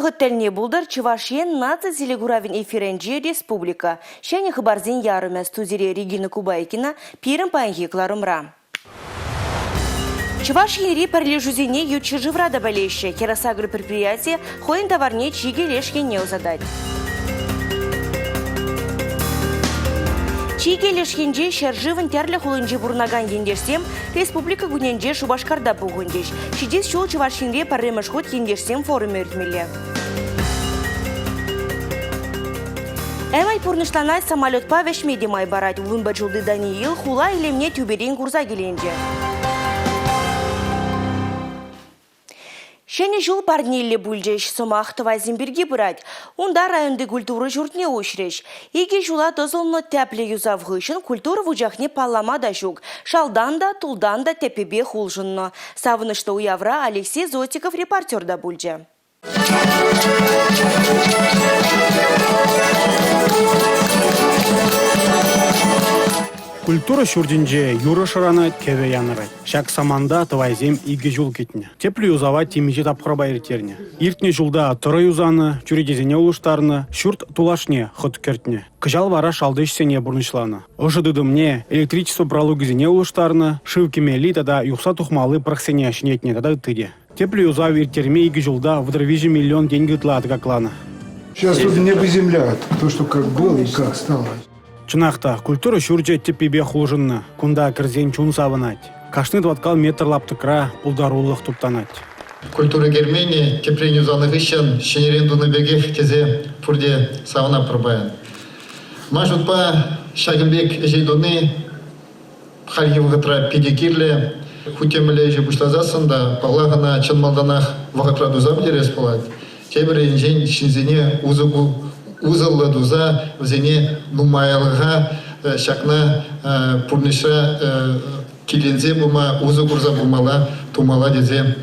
Вӑхӑт тӗлне пултӑр Чӑваш Ен наци телекуравӗн эфирӗнче республика. Ҫӗнӗ хыпарсен ярӑмӗ студире Регина Кубайкина пирӗн паянхи кӑларӑмра. Чӑваш Енри пӗрлешӳсене ют ҫӗршывра та пӗлеҫҫӗ. Хӗрасагр предприяти хӑйӗн таварне чикӗ леш енне ӑсатать. Чикӗ леш енче ҫӗршывӑн тӗрлӗ хулинче пурӑнакан ентешсем Республика кунӗнче Шупашкарта пухӑнчӗҫ. Ҫитес ҫул Чӑваш Енре пӗрремӗш хут ентешсен форумӗ иртмелле. Ӗмӗт пурнӑҫланать, самолетпа вӗҫме те май парать. Вунпӗр ҫулти Даниил хула илемне тӳперен курса киленчӗ. Ҫӗнӗ ҫул парнеллӗ пулчӗҫ. Сӑмах тӑвайсем пирки пырать. Унта районти культура ҫуртне уҫрӗҫ. Икӗ ҫула тӑсӑлнӑ тӗплӗ юсав хыҫҫӑн культура вучахне паллама та ҫук. Шалтан та, тултан та тӗппипех улшӑннӑ. Савӑнӑҫлӑ уявра Алексей Зотиков репортер та пулчӗ. Культура ҫуртӗнче юрӑ шӑранать, кӗвӗ янӑрать. Ҫак саманта тӑвайсем икӗ ҫул кӗтнӗ. Тӗплӗ юсава темиҫе тапхӑрпа ирттернӗ. Иртнӗ ҫулта тӑрӑ юсанӑ, чӳречесене улӑштарнӑ, ҫурт тулашне хӑт кӗртнӗ. Кӑҫал вара шалти ӗҫсене пурнӑҫланӑ. Ӑшӑ тытӑмне, электричество пралукӗсене улӑштарнӑ, шыв кӗмелли тата юхса тухмалли пӑрӑхсене ҫӗнетнӗ тата ытти те. Тӗплӗ юсав ирттерме икӗ ҫулта 33 миллион тенкӗ ытла тӑкакланӑ. Сейчас тут небо и земля, то, что как было и как стало. Чӑнах та, культура ҫурчӗ тӗппипех улшӑннӑ. Кунта кӗрсен чун савӑнать. Кашни тӑваткал метр лаптӑкра пултарулӑх туптанать. Культура керменӗ тӗпрен юсанӑ хыҫҫӑн ҫӗнӗрен тунӑ пекех тесе пурте савӑнатпӑр паян. Ман шутпа, ҫакӑн пек ӗҫе туни хальхи вӑхӑтра питӗ кирлӗ. Хуть те мӗнле ӗҫе пуҫласассӑн та, паллах, ӑна чӑн малтанах вӑхӑтра туса пӗтерес пулать. Тепӗр енчен ҫынсене усӑ усӑллӑ туса вӗсене нумайлӑха ҫакна пурнӑҫра киленсе пыма, усӑ курса пымалла, тумалла тесе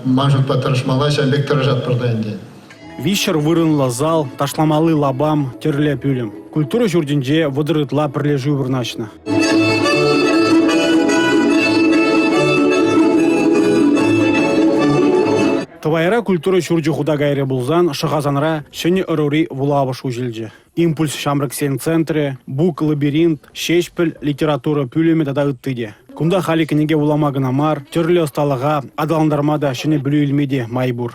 ман шутпа тӑрӑшмалла, ҫавӑн пек тӑрӑшатпӑр та ӗнтӗ. Виҫҫӗр вырӑнлӑ зал, ташламалли лапам, тӗрлӗ пӳлӗм. Культура ҫуртӗнче 30 ытла пӗрлешӳ вырнаҫнӑ. Тӑвайра культура ҫурчӗ хута кайрӗ пулсан Шӑхасанра ҫӗнӗ ӑрури вулавӑш уҫӑлчӗ. Импульс ҫамрӑксен центрӗ, Бук лабиринт, Ҫеҫпӗл литература пӳлӗмӗ тата ытти те. Кунта халӗ кӗнеке вулама кӑна мар, тӗрлӗ ӑсталӑха аталантарма та ҫӗнӗ пӗлӳ илме те май пур.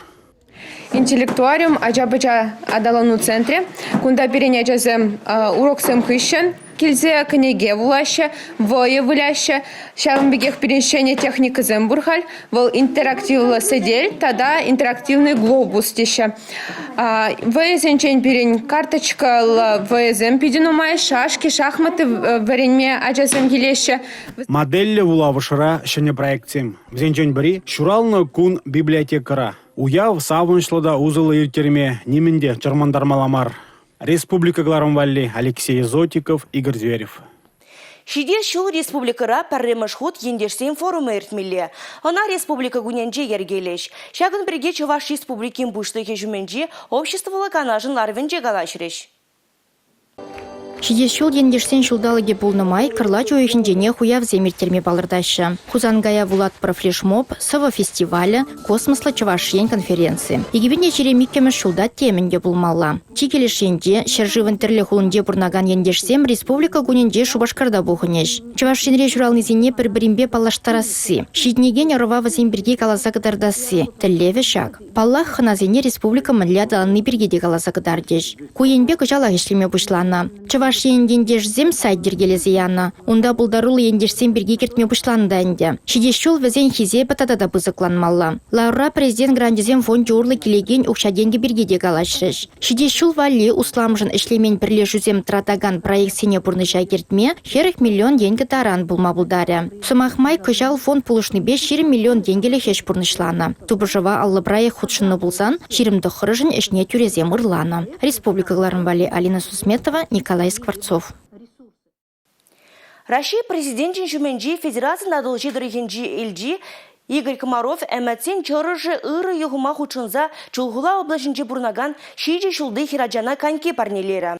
Интеллектуариум ача-пӑча аталану центрӗ. Кунта пирӗн ачасем уроксем хыҫҫӑн килсе кӗнеке вулаҫҫӗ, вӑйӑ выляҫҫӗ. Ҫавӑн пекех пирӗн ҫӗнӗ техникӑсем пур халь. Вӑл интерактивлӑ сӗтел тата интерактивный глобус теҫҫӗ. Вӑйӑсенчен пирӗн карточкӑллӑ вӑйӑсем питӗ нумай, шашки, шахматы вӗренме ачасем килеҫҫӗ. Модельлӗ вулавӑшра ҫӗнӗ проектсем. Вӗсенчен пӗри «Ҫуралнӑ кун библиотекӑра». Уяв савӑнӑҫлӑ та усӑллӑ ирттерме нимӗн те чӑрмантармалла мар. Республика кӑларӑм валли Алексей Зотиков, Игорь Зверев. Ҫитес ҫул республикӑра пӗрремӗш хут ентешсен форумӗ иртмелле. Ӑна Республика кунӗнче йӗркелӗҫ. Ҫакӑн пирки Чӑваш Республикин Пуҫлӑхӗ ҫумӗнчи обществӑллӑ канашӑн ларӑвӗнче калаҫрӗҫ. Ҫитес ҫул ентешсен ҫулталӑкӗ пулнӑ май кӑрлач уйӑхӗнченех уявсем ирттерме палӑртаҫҫӗ. Хусанкая вулатпӑр флешмоб, сӑвӑ фестивалӗ, космослӑ Чӑваш Ен конференци. 2022-мӗш ҫулта темӗн те пулмалла. Чикӗ леш енче, ҫӗршывӑн тӗрлӗ хулинче пурӑнакан ентешсем Республика кунӗнче Шупашкарта пухӑнӗҫ. Чӑваш Енре ҫуралнисене пӗр-пӗринпе паллаштарасси, ҫитӗнекен ӑрӑва вӗсем пирки каласа кӑтартасси тӗллевӗ ҫак. Паллах, хӑнасене республика мӗнле аталанни пирки те каласа кӑтартӗҫ. Ку енпе кӑҫалах ӗҫлеме пуҫланӑ. Чӑваш Ен ентешӗсем сайт йӗркелесе янӑ. Унта пултаруллӑ ентешсем пирки кӗртме пуҫланӑ та ӗнтӗ. Ҫитес ҫул вӗсен хисепӗ тата та пысӑкланмалла. Ларура Президент гранчӗсен фончӗ урлӑ килекен укҫа-тенкӗ пирки те калаҫрӗҫ. Ҫитес ҫул валли усламшӑн ӗҫлемен пӗрлешӳсем тӑратакан проектсене пурнӑҫа кӗртме 40 миллион тенкӗ таран пулма пултарӗ. Сӑмах май, кӑҫал фонд пулӑшнипе 20 миллион тенкӗлӗх ӗҫ пурнӑҫланӑ. Тупӑшӑва 50 проект хутшӑннӑ пулсан, 29-шӗн ӗҫне тӳресем ырланӑ. Республика кӑларӑм валли Алина Сусметова, Николай Скворцов. Раҫҫей Президенчӗн ҫумӗнчи Федерацин Атӑлҫи тӑрӑхӗнчи элчи Игорь Комаров ӗмӗтсен чӑрӑшӗ ырӑ юхӑма хутшӑнса Чулхула облаҫӗнче пурӑнакан ҫичӗ ҫулти хӗрачана коньки парнелерӗ.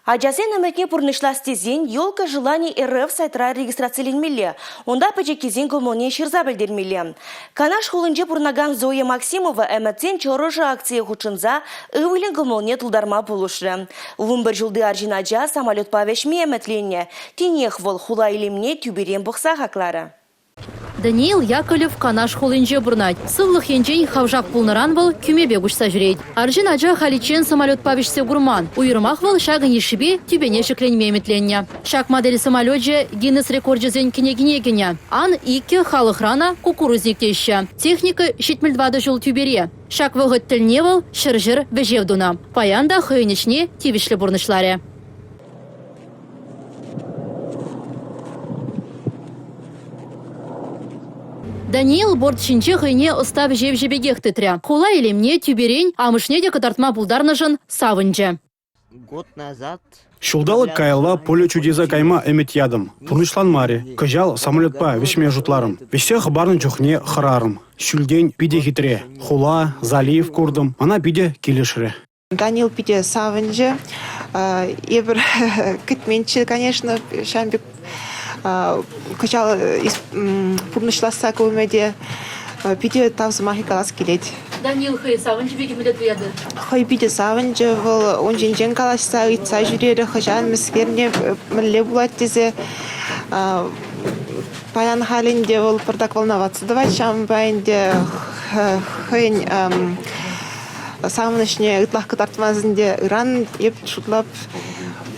Ачасен ӗмӗтне пурнӑҫлас тесен «Елка желаний РФ» сайтра регистрациленмелле. Унта пӗчӗккисен кӑмӑлне ҫырса пӗлтермелле. Канаш хулинче пурӑнакан Зоя Максимова ӗмӗтсен чӑрӑшӗ акцие хутшӑнса ывӑлӗн кӑмӑлне тултарма пулӑшрӗ. 11 ҫулти арҫын ача самолетпа вӗҫме ӗмӗтленнӗ. Тинех вӑл хула илемне тӳперен пӑхса хакларӗ. Даниил Яковлев Канаш хулинче пурӑнать. Сывлӑх енчен хавшак пулнӑран вӑл кӳмепе куҫса ҫӳрет. Арҫын ача халиччен самолетпа вӗҫсе курман. Уйрӑмах вӑл ҫакӑн йышшипе тӳпене ҫӗкленме ӗмӗтленнӗ. Ҫак модель самолечӗ Гиннес рекорчӗсен кӗнекине кӗнӗ. Ан-иккӗ халӑхрана кукурузник теҫҫӗ. Техника 74 ҫул тӳпере. Ҫак вӑхӑт тӗлне вӑл ҫӗр-ҫӗр вӗҫев тунӑ. Паян та хӑйӗн ӗҫне тивӗҫлӗ пурнӑҫларӗ. Даниил борт ҫинче хӑйне ӑста вӗҫевҫӗ пекех тытрӗ. Хула илемне тӳперен амӑшне те кӑтартма пултарнӑшӑн савӑнчӗ. Год назад Ҫулталӑк каялла «Поле чудеса» кайма ӗмӗт ятӑм. Пурнӑҫланмарӗ. Кӑҫал самолетпа вӗҫме шутларӑм. Вӗҫсе хӑпарнӑ чухне хӑрарӑм. Ҫӳлтен питӗ хитре. Хула, залив куртӑм. Мана питӗ килӗшрӗ. Данил питӗ савӑнчӗ. Эпир кӗтменччӗ, конечно, ҫавӑн пек кӑҫал пурнӑҫласса ку ӗмӗте. Питӗ тав сӑмахӗ калас килет. Данил хӑй савӑнчӗ пек мӗнле туятӑр? Хӑй питӗ савӑнчӗ вӑл, ун ҫинчен калаҫса, ыйтса ҫӳрерӗ, хӑҫан, мӗскерне, мӗнле пулать тесе. Паян халь ӗнтӗ вӑл пӑртак волноваться тӑвать, ҫавӑнпа ӗнтӗ хӑйӗн савӑнӑҫне ытлах кӑтартмасан ӗнтӗ ыран эп шутлап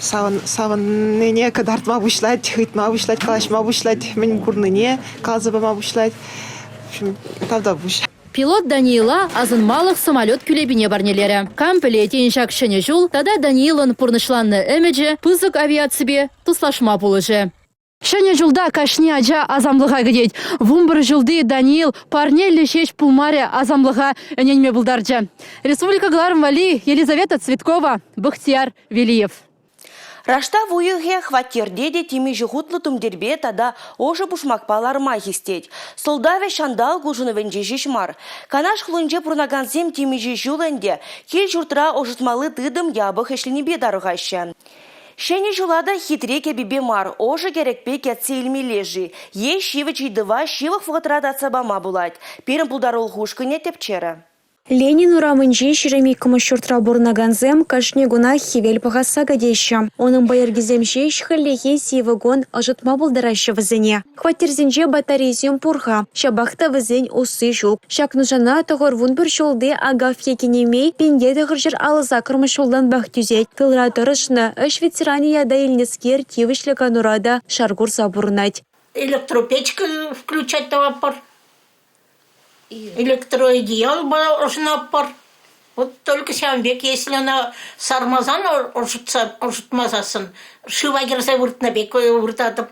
савӑннине кӑтартма пуҫлать, ыйтма пуҫлать, калаҫма пуҫлать, мӗн курнине каласа пама пуҫлать. В общем, тавтапуҫ. Пилот Даниила асӑнмалӑх самолет кӳлепине парнелерӗ. Кам пӗлет, тен, ҫак ҫӗнӗ ҫул тата Даниилӑн пурнӑҫланнӑ ӗмӗчӗ пысӑк авиаципе туслашма пулӑшӗ. Ҫӗнӗ ҫулта кашни ача асамлӑха кӗтет. 11 ҫулти Даниил парнеллӗ ҫеҫ пулмарӗ асамлӑха ӗненме пултарчӗ. Республика кӑларӑм валли Елизавета Цветкова, Бахтияр Велиев. Раштав уйӑхӗ хваттерте те темиҫе хутлӑ тумтирпе тата ӑшӑ пушмакпа ларма хистет. Сӑлтавӗ ҫанталӑк улшӑнӑвӗнче ҫеҫ мар. Канаш хулинче пурӑнакансем темиҫе ҫул ӗнтӗ кил-ҫуртра ӑшӑтмалли тытӑм япӑх ӗҫленипе тарӑхаҫҫӗ. Ҫӗнӗ ҫула та хитре кӗпепе мар, ӑшӑ кӗрӗкпе кӗтсе илмелле-ши е ҫивӗч ыйтӑва ҫывӑх вӑхӑтра татса пама пулать? Пирӗн пултарулӑх ушкӑнӗ тӗпчерӗ. Ленин урамӗнчи 22-мӗш ҫуртра пурӑнакансем кашни кунах хӗвел пӑхасса кӗтеҫҫӗ. Унӑн пайӑркисем ҫеҫ хӗллехи сивӗ кун ӑшӑтма пултараҫҫӗ вӗсене. Хваттерсенче батарейсем пур-ха, ҫапах та вӗсен усси ҫук. Ҫак нушана 91 ҫулти Агафья кинемей 1958 ҫултанпах тӳсет. Тылра тӑрӑшнӑ, ӗҫ ветеранӗ ята илнӗскер тивӗҫлӗ канура та шар курса пурӑнать. Электропечка включать тӑватпӑр. Электроодеялпа ӑшӑнатпӑр. Вот только ҫавӑн пек, если ӑна сармасан, ӑшӑтса ӑшӑтмасассӑн шыва кӗрсе выртнӑ пек выртатӑп.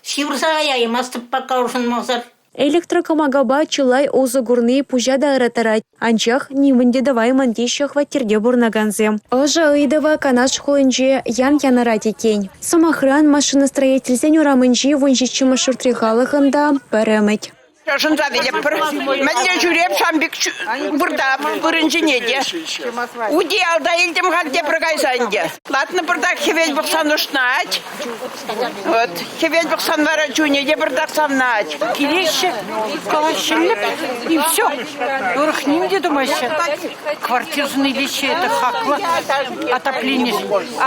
Ҫывӑрса каяймастӑп пока ӑшӑнмасӑр. Электрокӑмакапа чылай усӑ курни пуҫа та ыраттарать. Анчах нимӗн те тӑваймӑн теҫҫӗ хваттерте пурӑнакансем. Ӑшӑ ыйтӑвӗ Канаш хулинче ян янӑрать иккен. Сӑмахран, машиностроительсен урамӗнчи 17-мӗш ҫуртри халӑхӑн та пӗр ӗмӗт. Ӑшӑнса вилӗпӗр. Мӗнле ҫӳреп, ҫавӑн пек выртап вырӑн ҫине те. Утиялта илтӗм халь тепӗр кайса ӗнтӗ. Лартнӑ пӑртак хӗвел пӑхсан ӑшнать. Вот. Хӗвел пӑхсан вара чунӗ те пӑртак савнать. Килеҫҫӗ, калаҫҫӗ и все. Урӑх ним те тумаҫҫӗ. Квартирӑшӑн илеҫҫӗ, это хаклӑ отопление. А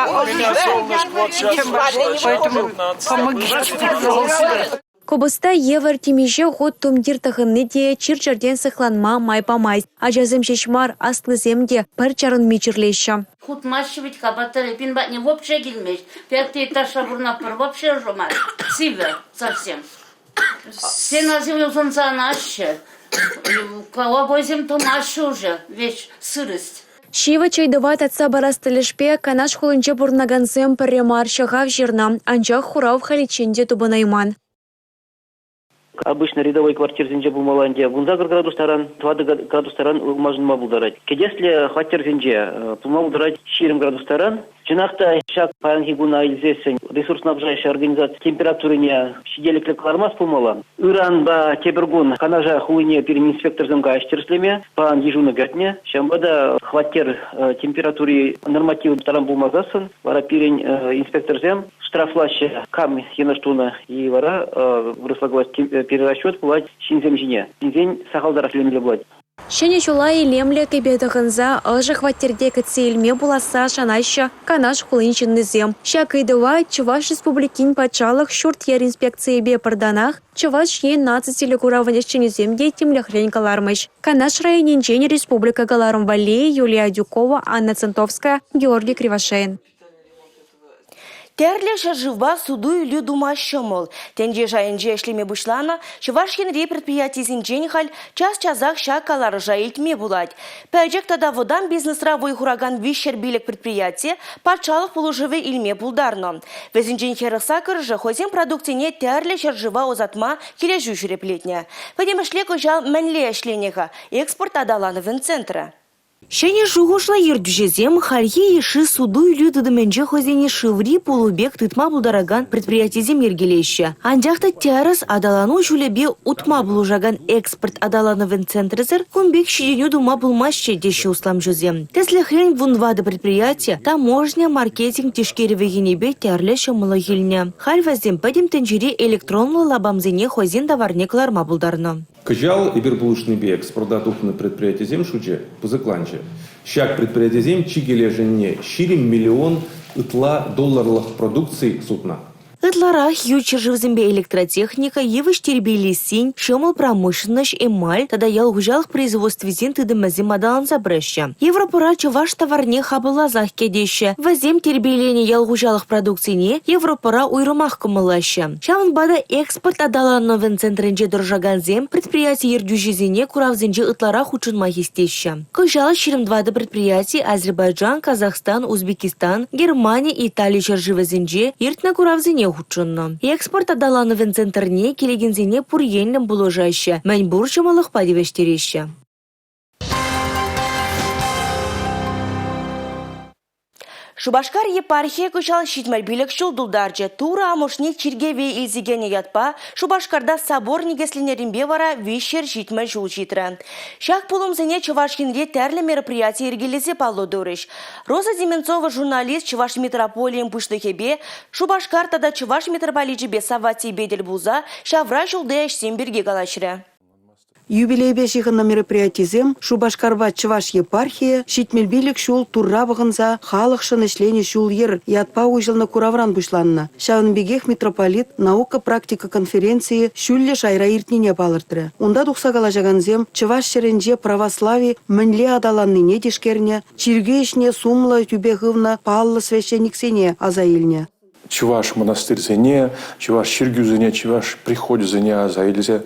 поэтому помогите, пожалуйста. Купӑста евӗр темиҫе хут тумтир тӑхӑнни те чир-чӗртен сыхланма май памасть. Ачасем ҫеҫ мар, аслисем те пӗр чарӑнми чирлеҫҫӗ. Хутмаҫҫӗ вӗт-ха батарейпин патне вообще килмест. Пятый этажра пурӑнатпӑр, вообще ӑшӑ мар, сивӗ совсем. Стенасем юсанса анаҫҫӗ, обойсем тӑмаҫҫӗ уже, весь сырость. Ҫивӗч ыйтӑва татса парас тӗлӗшпе Канаш хулинче пурӑнакансем пӗрре мар ҫӑхав ҫырнӑ, анчах хурав халиччен те тупӑнайман. Обычно рядовой квартирсенче пулмалла ӗнтӗ 18 градус таран, 4 градус таран ылмашӑнма пултарать. Кӗтеслӗ хваттерсенче пулма пултарать 20 градус таран. Чӑнах та ҫак паянхи куна илсессӗн ресурс снабжающая организаци температурине ҫителӗклӗ кӑлармасть пулмалла. Ыранпа тепӗр кун Канаша хулине пирӗн инспекторсем кайӗҫ тӗрӗслеме. Паян йышӑну кӗртнӗ. Ҫавӑнпа та хваттер температури норматив таран пулмасассӑн вара пирӗн инспекторсем штрафлаҫҫӗ. Кам йӑнӑш тунӑ и вара вырӑсла калас перерасчет пулать ҫынсем ҫине. Ҫынсен сахалтарах тӳлемелле пулать. Ҫӗнӗ ҫула илемлӗ кӗпе тӑхӑнса ӑшӑ хваттерте кӗтсе илме пуласса шанаҫҫӗ Канаш хулин ҫыннисем. Ҫак ыйтӑва Чӑваш Республикин патшалӑх ҫурт-йӗр инспекцийӗпе пӗр танах Чӑваш Ен наци телекуравӗн ӗҫченӗсем те тимлӗхрен кӑлармӗҫ. Канаш районӗнчен республика кӑларӑм валли Юлия Адюкова, Анна Центовская, Георгий Кривошеин. Тӗрлӗ ҫӗршывпа суту-илӳ тума ҫӑмӑл. Тӗнче шайӗнче ӗҫлеме пуҫланӑ Чӑваш Енри предприятисенчен халь час-часах ҫак каларӑша илтме пулать. Пӗчӗк тата вӑтам бизнесра вӑй хуракан 305 предприяти патшалӑх пулӑшӑвӗ илме пултарнӑ. Вӗсенчен 48-шӗ хӑйсен продукцине тӗрлӗ ҫӗршыва ӑсатма килӗшӳ ҫирӗплетнӗ. Пӗтӗмӗшле кӑҫал мӗнле ӗҫленӗ-ха экспорт аталанӑвӗн центрӗ? Ҫӗнӗ шухӑшлӑ ертӳҫӗсем хальхи йышши суту-илӳ тытӑмӗнче хӑйсене шыври пулӑ пек тытма пултаракан предприятисем йӗркелеҫҫӗ. Анчах та тӗрӗс аталану ҫулӗпе утма пулӑшакан экспорт аталанӑвӗн центрӗсӗр кун пек ҫитӗнӳ тума пулмасть теҫҫӗ усламҫӑсем. Тӗслӗхрен, 14 предприяти таможня маркетинг тишкерӗвӗ енӗпе тӗрлӗ ҫӑмӑллӑх илнӗ. Халь вӗсем пӗтӗм тӗнчери электронлӑ лапамсене хӑйсен таварне кӑларма пултарнӑ. Кӑҫал эпир пулӑшнипе экспорта тухнӑ предприятисем шучӗ пысӑкланчӗ. Ҫак предприятисем чикӗ лешӗнне 20 миллион ытла долларлӑх продукци сутнӑ. Ытларах ют ҫӗршывсемпе электротехника, йывӑҫ тирпейлессин, ҫӑмӑл промышленноҫ, эмаль тата ял хуҫалӑх производствисен тытӑмӗсем аталанса пыраҫҫӗ. Европӑра чӑваш таварне хапӑлласах кӗтеҫҫӗ. Вӗсем тирпейленӗ ял хуҫалӑх продукцине Европӑра уйрӑмах кӑмӑллаҫҫӗ. Ҫавӑнпа та экспорт аталанӑвӗн центрӗнче тӑрӑшакансем предприяти ертӳҫисене куравсенче ытларах хутшӑнма хистеҫҫӗ. Кӑҫал 24 предприяти Азербайджан, Казахстан, Узбекистан, Германи, Итали ҫӗршывӗсенче иртнӗ куравсене хутшӑннӑ. Экспорт аталанӑвӗн центрне килекенсене пур енлӗн пулӑшаҫҫӗ, мӗн пур ҫӑмӑллӑхпа тивӗҫтереҫҫӗ. Шупашкар епархийӗ кӑҫал 75 ҫул тултарчӗ. Турӑ амӑшне чиркӗве илсе кӗнӗ ятпа Шупашкарта собор никӗсленнӗренпе вара 370 ҫул ҫитрӗ. Ҫак пулӑмсене Чӑваш Енре тӗрлӗ мероприяти йӗркелесе паллӑ турӗҫ. Роза Деменцова журналист Чӑваш митрополийӗн пуҫлӑхӗпе Шупашкар тата Чӑваш митрополичӗпе Савватийпе тӗл пулса ҫавра ҫулти ӗҫсем пирки калаҫрӗ. Юбилейпе ҫыхӑннӑ мероприятисем Шупашкарпа Чӑваш епархийӗ 75 ҫул Турра пӑхӑнса халӑхшӑн ӗҫленӗ ҫул-йӗр ятпа уҫӑлнӑ куравран пуҫланнӑ. Ҫавӑн пекех митрополит наука-практика конференцийӗ ҫӳллӗ шайра иртнине палӑртрӗ. Унта тухса калаҫакансем Чӑваш ҫӗрӗнче православи мӗнле аталаннине тишкернӗ, чиркӳ ӗҫне сумлӑ тӳпе хывнӑ паллӑ священниксене аса илнӗ. Чӑваш мӑнастирсене, чӑваш чиркӳсене, чӑваш прихочӗсене аса илсе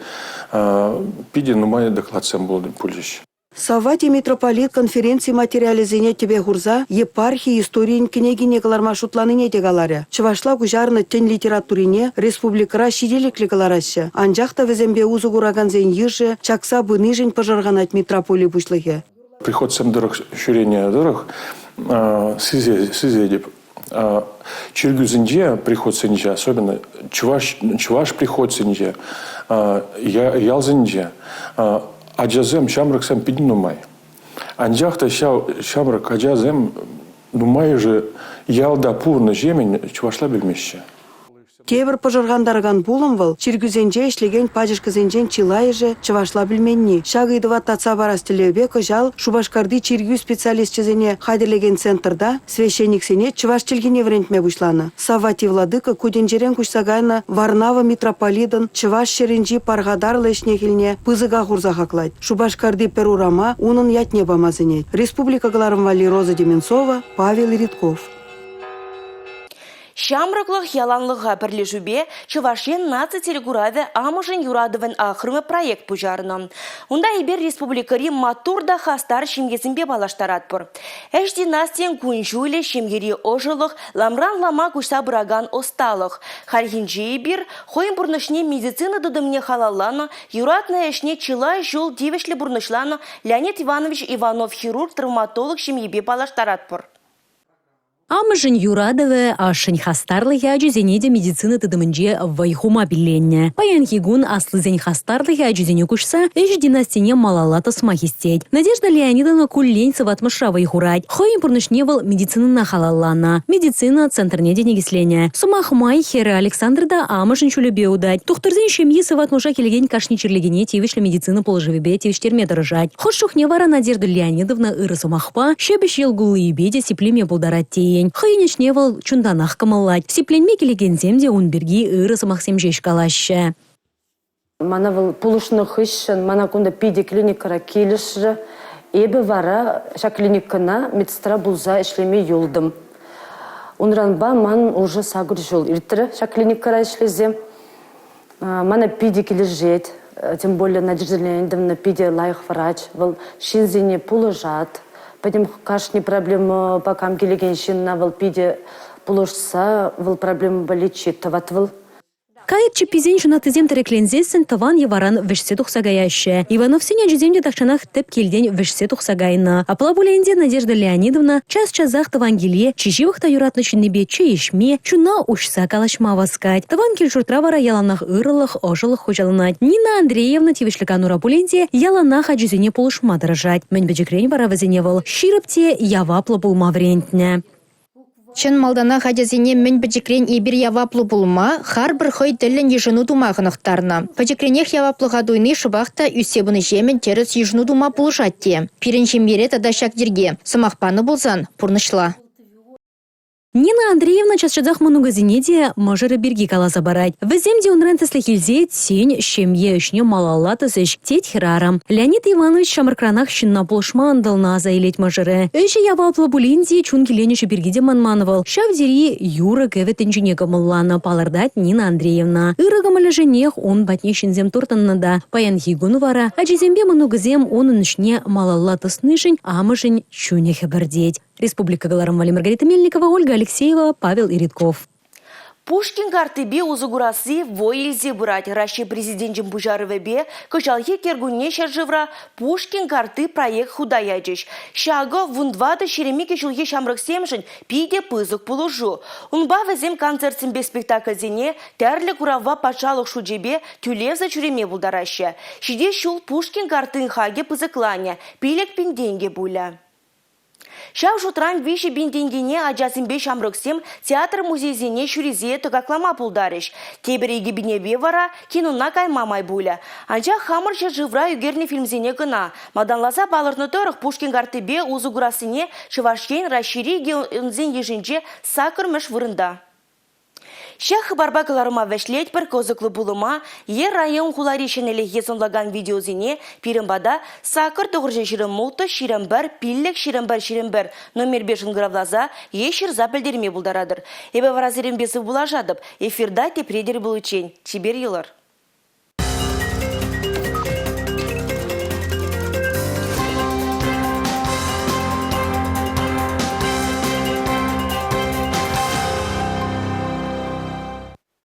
питӗ нумай докладсем пулчӗҫ. Савватий митрополит конференци материалӗсене тӗпе хурса епархи историйӗн кӗнекине кӑларма шутланине те каларӗ. Чӑвашла куҫарнӑ тӗн литературине республикӑра ҫителӗклӗ кӑлараҫҫӗ, анчах та вӗсемпе усӑ куракансен йышӗ чакса пынишӗн пӑшӑрханать митрополи пуҫлӑхӗ. Приходсем тӑрӑх ҫӳренӗ тӑрӑх сисетӗп, Чиркӳсенче, приходсенче, особенно чӑваш, чӑваш приходсенче, ялсенче ачасем, ҫамрӑксем питӗ нумай. Анчах та ҫав ҫамрӑк ачасем нумайӑшӗ ялта пурӑннӑ ҫемӗн чӑвашла пӗлмеҫҫӗ. Тепӗр пӑшӑрхантаракан пулӑм вӑл – чиркӳсенче ӗҫлекен пачӑшкӑсенчен чылайӑшӗ чӑвашла пӗлменни. Ҫак ыйтӑва татса парас тӗллевпе кӑҫал Шупашкарти чиркӳ специалисчӗсене хатӗрлекен центрта священниксене чӑваш чӗлхине вӗрентме пуҫланӑ. Савватий владыка ку тӗнчерен куҫса кайнӑ Варнава митрополитӑн Чӑваш ҫӗрӗнчи пархатарлӑ ӗҫне-хӗлне пысӑка хурса хаклать. Шупашкарти пӗр урама унӑн ятне пама сӗнет. Республика кӑларӑм валли Роза Деменцова, Павел Ритков. Ҫамрӑклӑх яланлӑха пӗрлешӳпе Чӑваш Ен наци телекуравӗ «Амӑшӗн юратӑвӗн ахрӑмӗ» проект пуҫарнӑ. Унта эпир республикӑри маттур та хастар ҫемьесемпе паллаштаратпӑр. Ӗҫ династийӗн кун-ҫулӗ, ҫемьери ӑшӑлӑх, ламран лама куҫса пыракан ӑсталӑх. Хальхинче эпир хӑйӗн пурнӑҫне медицина тытӑмне халалланӑ, юратнӑ ӗҫне чылай ҫул тивӗҫлӗ пурнӑҫланӑ Леонид Иванович Иванов хирург-травматолог ҫемйипе паллаштаратпӑр. Амӑшӗн юратӑвӗ, ашшӗн хастарлӑхӗ ачисене те медицина тытӑмӗнче вӑй хума пилленнӗ. Паянхи кун аслисен хастарлӑхӗ ачисене куҫса ӗҫ династине малалла тӑсма хистет. Надежда Леонидовна куллен сыватмӑшра вӑй хурать. Хӑйӗн пурнӑҫне вӑл медицинӑна халалланӑ. Медицина центрне те никӗсленӗ. Сӑмах май, хӗрӗ Александра та амӑшӗн ҫулӗпе утать. Тухтӑрсен ҫемйи сыватмӑша килекен кашни чирлекене тивӗҫлӗ медицина пулӑшӑвӗпе тивӗҫтерме тӑрӑшать. Хӑш чухне вара Надежда Леонидовна ырӑ сӑмахпа, ҫепӗҫ йӑл куллийӗпе те сиплеме пултарать тейӗн. Хӑйӗн ӗҫне вӑл чунтанах кӑмӑллать. Сипленме килекенсем те ун пирки ырӑ сӑмахсем ҫеҫ калаҫҫӗ. Мана вӑл пулӑшнӑ хыҫҫӑн мана кунта питӗ клиникӑра килӗшрӗ. Эпӗ вара ҫак клиникӑна медсестра пулса ӗҫлеме юлтӑм. Унранпа ман уже сакӑр ҫул иртрӗ ҫак клиникӑра ӗҫлесе. Мана питӗ килӗшет. Тем более Надежда Леонидовна питӗ лайӑх врач. Вӑл ҫынсене пулӑшать. Пӗтӗм кашни проблемӑпа кам килекен ҫынна вӑл питӗ пулӑшса вӑл проблемӑпа лечит тӑвать вӑл. Кайӑк чӗпписен ҫунаттисем тӗрекленсессӗн тӑван йӑваран вӗҫсе тухса каяҫҫӗ. Ивановсен ачисем те тахҫанах тӗп килтен вӗҫсе тухса кайнӑ. Апла пулин те Надежда Леонидовна час-часах тӑван киле чи ҫывӑх та юратнӑ ҫыннипе чей ӗҫме, чуна уҫса калаҫма васкать. Тӑван кил-ҫуртра вара яланах ырӑлӑх, ӑшӑлӑх хуҫаланать. Нина Андреевна тивӗҫлӗ канура пулин те яланах ачисене пулӑшма тӑрӑшать. Мӗн пӗчӗкрен вара вӗсене вӑл ҫирӗп те яваплӑ пулма вӗрентнӗ. Чӑн малтанах ачасене мӗн пӗчӗкрен эпир яваплӑ пулма, харпӑр хӑй тӗллӗн йышӑну тума хӑнӑхтарнӑ. Пӗчӗкренех яваплӑха туйни шӑпах та ӳссе пынӑҫемӗн тӗрӗс йышӑну тума пулӑшать те. Пирӗн ҫемьере тата ҫак йӗрке: сӑмах панӑ пулсан – пурнӑҫла. Нина Андреевна час-часах мӑнукӗсене те мӑшӑрӗ пирки каласа парать. Вӗсем те унран тӗслӗх илсе, тен, ҫемье ӗҫне малалла тӑсӗҫ, тет хӗрарӑм. Леонид Иванович ҫамрӑкранах ҫынна пулӑшма ӑнтӑлнӑ, аса илет мӑшӑрӗ. Ӗҫӗ яваплӑ пулин те чун киленӗҫӗ пирки те манман вӑл. Ҫав тери юрӑ-кӗвӗ тӗнчине кӑмӑлланӑ, палӑртать Нина Андреевна. Ырӑ кӑмӑлӗшӗнех ун патне ҫынсем туртӑннӑ та. Паянхи кун вара ачисемпе мӑнукӗсем унӑн ӗҫне малалла тӑснишӗн амӑшӗн чунӗ хӗпӗртет. Республика кӑларӑм валли Маргарита Мельникова, Ольга Алексеева, Павел Иритков. Пушкин карттипе усӑ курасси вӑй илсе пырать. Раҫҫей Президенчӗн пуҫарӑвӗпе кӑҫалхи кӗркунне ҫӗршывра Пушкин картти проект хута ячӗҫ. Ҫакӑ 14-22 ҫулхи ҫамрӑксемшӗн питӗ пысӑк пулӑшу. Унпа вӗсем концертсемпе спектакльсене тӗрлӗ куравпа патшалӑх шучӗпе тӳлевсӗр ҫӳреме пултараҫҫӗ. Ҫитес ҫул Пушкин карттин хакӗ пысӑкланӗ, 5000 тенкӗ пулӗ. Ҫав шутран 3000 тенкине ачасемпе ҫамрӑксем театр-музейсене ҫӳресе тӑкаклама пултарӗҫ. Тепӗр 2000-пе вара кинона кайма май пулӗ. Анчах хамӑр ҫӗршывра ӳкернӗ фильмсене кӑна. Малтанласа палӑртнӑ тӑрӑх Пушкин карттипе усӑ курассине Чӑваш Ен Раҫҫейри регионсен йышӗнче саккӑрмӗш вырӑнта. Ҫак хыпарпа кӑларӑма вӗҫлетпӗр кӑсӑклӑ пулӑма е район-хулари ҫӗнӗлӗхе сӑнлакан видеосене пирӗн пата сакӑр тӑхӑрҫӑ 26 21 5 21 21 номерпе шӑнкӑравласа е ҫырса пӗлтерме пултаратӑр. Эпӗ вара сирӗнпе сывпуллашатӑп. Эфирта тепре тӗл пуличчен. Чипер юлӑр.